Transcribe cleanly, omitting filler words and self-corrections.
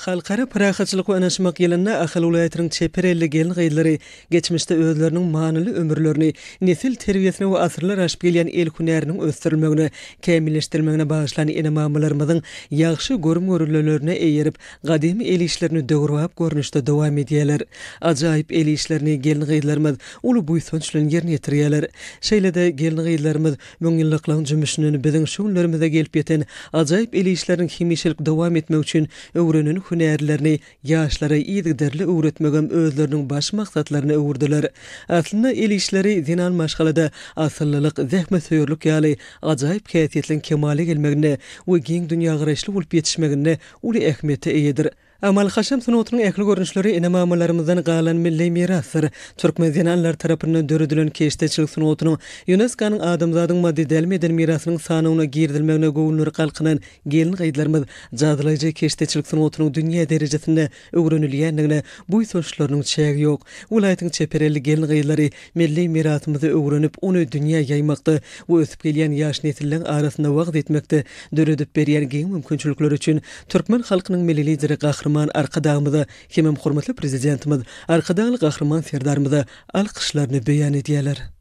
Halkara parahatçylyk we ynanyşmak ýylynda Ahal welaýatynyň çeper elli gelin-gyzlary geçmişde özleriniň manyly ömürlerini nesil terbiýesine we asyrlar aşyp gelýän el hünäriniň ösdürilmegine, kämilleşdirilmegine bagyşlan ene-mamalarymyzyň ýagşy görüm-görüldelerine eýerip, gadymy el işlerini döwrebap görnüşde dowam edýärler. Ajaýyp el işlerini gelin-gyzlarymyz uly buýsanç bilen ýerine ýetirýärler. Şeýle-de gelin-gyzlarymyz Müňýyllyklaryň jümmüşinden biziň şu günlerimize gelip ýeten ajaýyp el işleriniň hemişelik dowam etmegi üçin öwrenen hünärlerini ýaşlara yzygiderli öwretmegem özleriniň baş maksatlaryna öwürdiler. Aslynda el işleri zenan maşgalada asyllylyk, zähmetsöýerlik ýaly ajaýyp häsiýetleriň kemala gelmeginde we giň dünýägaraýyşly bolup ýetişmeginde uly ähmiýete eýedir. Amaly-haşam sungatynyň ähli görnüşleri ene-mamalarymyzdan galan milli mirasdyr. Türkmen zenanlary tarapyndan döredilen keşdeçilik sungatynyň ÝUNESKO-nyň Adamzadyň maddy däl medeni mirasynyň sanawyna girizilmegine göwünleri galkynan gelin-gyzlarymyz jadylaýjy keşdeçilik sungatynyň dünýä derejesinde öwrenilýändigine buýsançlarynyň çägi ýok. Welaýatyň çeper elli gelin-gyzlary milli mirasymyzy öwrenip, ony dünýä ýaýmakda we ösüp gelýän ýaş nesilleň arasynda wagyz etmekde döredip berýän giň mümkinçilikleri üçin türkmen halkynyň Milli Lideri Gahryman Arkadagymyza hemem hormatly Prezidentimiz Arkadagly Gahryman Serdarymyza alkyşlaryny beýan edýärler.